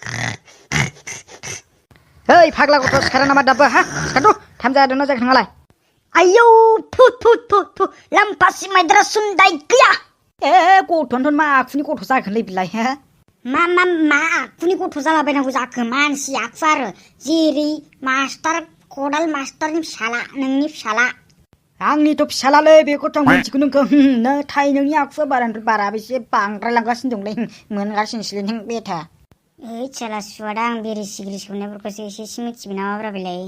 Hei, फाग्ला गथ' सिखारा नामा दाबो हा सिखारथ' टाइम जादोंना जायाखै नोंहालाय आयौ फु लाम्फासि माइद्रा सुन्दाय गैया गथ'नोथ' मा आखुनि गथ' जागोनलै बिलाय हा मा आखुनि गथ' जालाबायनांगौ जाखो मानसि आखु आरो जेरै मास्टार खदाल मास्टारनि फिसाला नोंनि फिसाला आंनिथ' फिसालालै बेखौथ' आं मिथिगौ नोंखौ नाथाय नोंनि आखुआ बारानिफ्राय बारा बेसे बांद्रायलांगासिनो दंलै मोनगासिनोसोलै नों बेथा ओइ साला सुवादा आं बिरि सिग्रि सोबनायफोरखौसो एसे मिथिबाय नामाब्रा बेलाय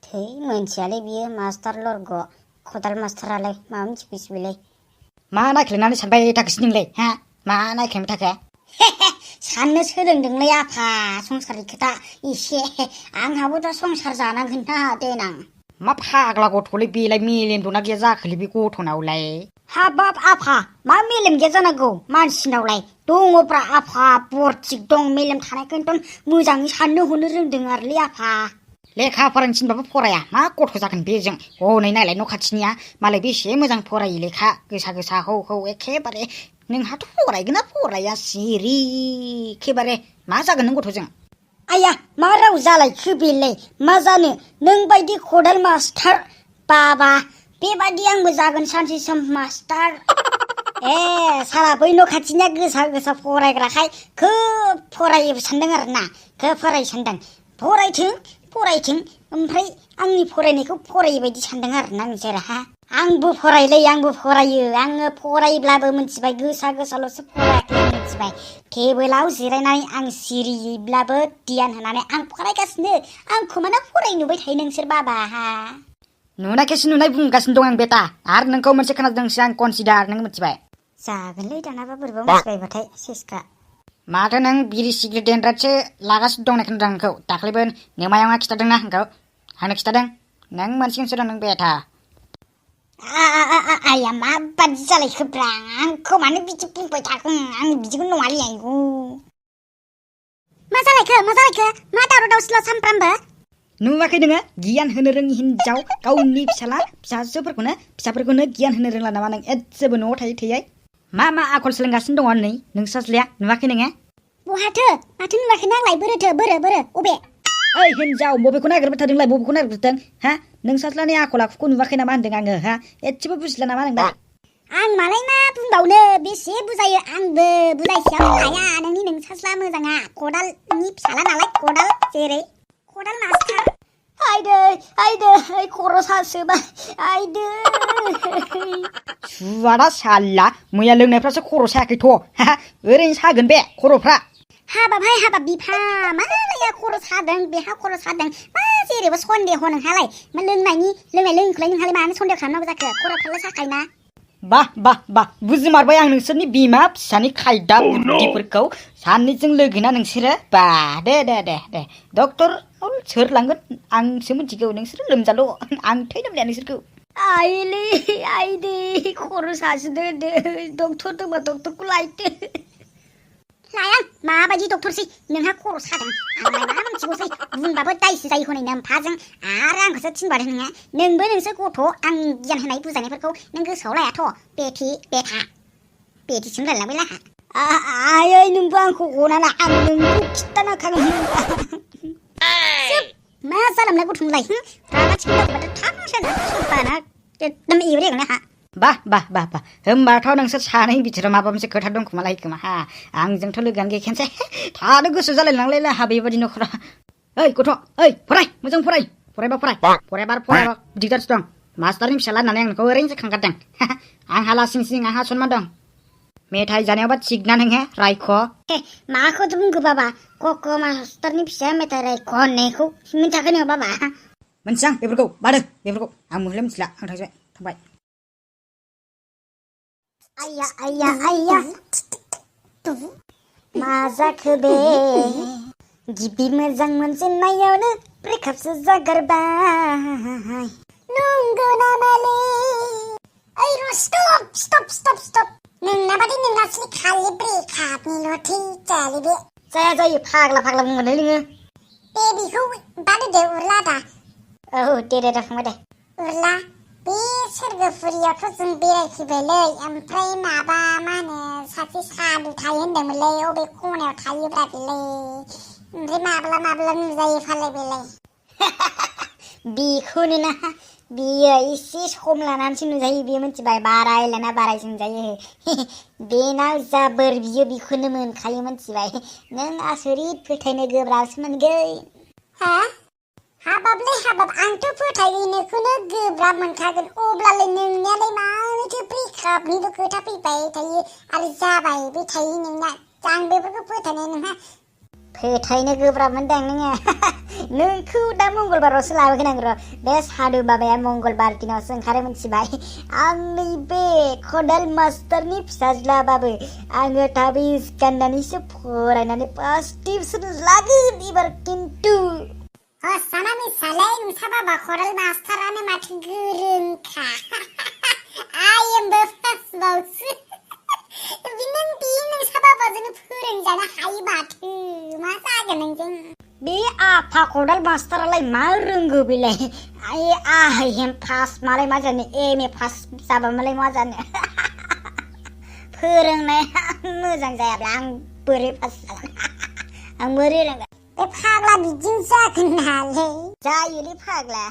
थै मोनथियालै बियो मास्टार लरग खदाल मास्टारालाय माबा मिथिगौसो बेलाय मा नायख्लेनानै सानबाय थाखोसै नोंलाय हा मा नायख्लेबाय थाखो साननो सोलोंदोंलै आफा संसारनि खोथा एसे आंहाबो दा संसार जानांगोन ना देनां मा फाग्ला गथ'लै बेलाय मेलेम दंना गैया जाखोलै बे गथ'नावलाय हाबाब आफा मा मेलेम गैया जानांगौ मानसिनावलाय दङब्रा आफा बरथिक दं मेलेम थानायखायनोथ' मोजाङै साननो हनो रोंदों आरोलै आफा लेखा फरायनो थिनबाबो फराया मा गथ' जागोन बेजों हनै नायलाय न' खाथिनिया मालाय बेसे मोजां फरायो लेखा गोसा हौ एखेबारे नोंहाथ' फरायगोन ना फराया सिरि एखेबारे मा जागोन नों गथ'जों आया मा राव जालायखो बेलाय मा जानो नों बायदि खदाल मास्टार बाबा बेबायदि आंबो जागोन सानसे सम मास्टार साला बै न' खाथिनिया गोसा फरायग्राखाय खोब फरायो सानदों आरोना खोब फरायो सानदों फरायथों ओमफ्राय आंनि फरायनायखौ फरायै बायदि सानदों आरोना नोंसोरहा आंबो फरायो आङो फरायब्लाबो मिथिबाय गोसाल'सो फरायाखै मिथिबाय टेबोलाव जिरायनानै आं सिरियैब्लाबो ध्यान होनानै आं फरायगासिनो आंखौ मानो फराय नुबाय थायो नोंसोर बाबाहा नुनायखायसो नुनाय बुंगासिनो दं आं बेटा आरो नोंखौ मोनसे खोनादोंसो आं कनसिडार नों मिथिबाय जागोनलै दानाबा बोरैबा मिथिबायबाथाय सेसखा माथो नों बिरि सिग्रेट देनद्रासो लागासिनो दं खोनादों आंखौ दाख्लैबो नोमायावहा खिथादोंना आंनो खिथादों नों मोनसिगोनसो दं नों बेटा आया माबादि जालायखोब्रा आंखौ मानो बिदि बुंबाय थागोन आं बिदिखौ नङालै आयौ मा जालायखो मा दावराव दावसिल' सानफ्रामबो नुवाखै नोङो गियान होनो रोङि हिनजाव गावनि फिसाफोरखौनो गियान होनो रोंला नामा नों एसेबो न'आव थायै थैयै मा आखल सोलोंगासिनो दङ नै नोंसाज्लाया नुवाखै नोङो माथो नुवाखै नांलाय बोरो अबे ओइ हिनजाव बबेखौ नागिरबाय थादोंलाय बबेखौ नागिरदों हा नोंसाज्लानि आखल आखुखौ नुवाखै नामा होनदों आङो हा एसेबो बुजिला नामा नोंदा आं मालाय मा बुंबावनो बेसे बुजायो आंबो बुजायसेयाव हाया नोंसाज्ला मोजाङा खदालनि फिसाला नालाय खदाल जेरै खदाल मास्टार आइदै खर' सासोबाय आइदै सुवादा साला मैया लोंनायफ्रासो खर' सायाखैथ' ओरैनो सागोन बे खर'फ्रा हाबाब बिफा मालाया खर' सादों बेहा खर' सादों मा जेरैबो सन्देह नोंहालाय मा लोंनायखौलाय नोंहालाय मानो सन्देह खालामनांगौ जाखो खर'फ्रालाय साखायोना बा बुजिमारबाय आं नोंसोरनि बिमा फिसानि खायदा बुद्धिफोरखौ सानैजों लोगोना नोंसोरो बा दे डक्टर सोर लांगोन आंसो मिथिगौ नोंसोरो लोमजाल' आं थैनोमलाया नोंसोरखौ आइदै खर' सासोदो डक्टर दंबा डक्टरखौ लायदो लाया माबायदि डक्टरसै नोंहा खर' सादों आंलाय मा मिथिगौसै बुंबाबो दायसो जायो हनै नोमफाजों आरो आंखौसो थिनबादों नोंबो नोंसोर गथ' आं गियान होनाय बुजायनायफोरखौ नों गोसोआव लायाथ' बेथिसिम रायलांबाय लाहा आयै नोंबो आंखौ अनाना आं नोंखौ खिथानाखागोन मा जालामलाय गथ'लाय रागा थिखोनाबाथ' थांसोना सुबाना एकदम एब्रेगोन आहा बा होमबाथ' नोंसोर सानै बिथोराव माबा मोनसे खोथा दं खोमालाय खोमा हा आंजोंथ' लोगोआनो गैखायानोसै थानो गोसो जालायलांलायला हा बेबायदि न'खरा ओइ गथ' फराय मोजां फरायबा दिगदारसो दं मास्टारनि फिसाला होननानै आं नोंखौ ओरैनोसो खांगारदों आंहा लासिं आंहा सनमान दं मेथाइ जानायावबा थिग ना नोङो रायख' माखौथ' बुंखो बाबा कक' मास्टारनि फिसाया मेथाइ रायख' होननायखौ मिन्थियाखै नोङो बाबा मोनथिया बेफोरखौ बादो बेफोरखौ आं मोहले मिथिला आं थांबाय आया मा जाखो बे गिबि मोजां मोनजेननायावनो ब्रेकआपसो जागारबाय नंगौ नामालै ओइ र' स्टप नोंना बादि नोंनासो खालि ब्रेकआपनिल' थैजायालै बे जायो फाग्ला बुंगोनलै नोङो बेबिखौ बादो दे उरला दा औ दे जाखांबाय दे उरला बे सोरगोफुरियावथ' जों बेरायफैबायलै ओमफ्राय माबा मा होनो सासे सादु थायो होनदोंमोनलै अबे खनायाव थायोब्रा बेलाय ओमफ्राय माब्ला नुजायो फालाय बेलाय बेखौनो ना बियो एसे सम लानानैसो नुजायो बियो मिथिबाय बारायलाना बारायसो नुजायो बेनाव जाबोर बियो बेखौनो मोनखायो मिथिबाय नों आसरित फोथायनो गोब्राबसो मोनगोन हा हाबाबलै हाबाब आंथ' फोथायनोखौनो गोब्राब मोनखागोन अब्लालाय नोंनियालाय मानोथो ब्रेकआपनिबो खोथा फैबाय थायो आरो जाबायबो थायो नोंना आं बेफोरखौ फोथायनाय नङा फोथायनो गोब्राब मोनदों नोङो नोंखौ दा मंगलबारावसो लाबोगोन र' बे सादु बाबाया मंगलबार दिनावसो ओंखारो मिथिबाय आंनि बे खदाल मास्टारनि फिसाज्लाबाबो आङो थाबिज गाननानैसो फरायनानै पास टिउसन लागोन एबार खिन्थु साना मिसालाय नोंसा बाबा खदाल मास्टारानो माथो गोरोंखा आइ एमबो फार्स्ट बावसो नोंसा बाबाजोंनो फोरोंजानो हायो माथो मा जागोन नोंजों बे आफा खदाल मास्टारालाय मा रोंगौ बेलाय आइ एम पास मालाय मा जानो एम ए पास जाबा मालाय मा जानो फोरोंनाया मोजां जायाब्ला आं बोरै पास जागोन आं बोरै रोंगोन बे फाग्ला बिदिनो जागोन नालै जायोलै फाग्ला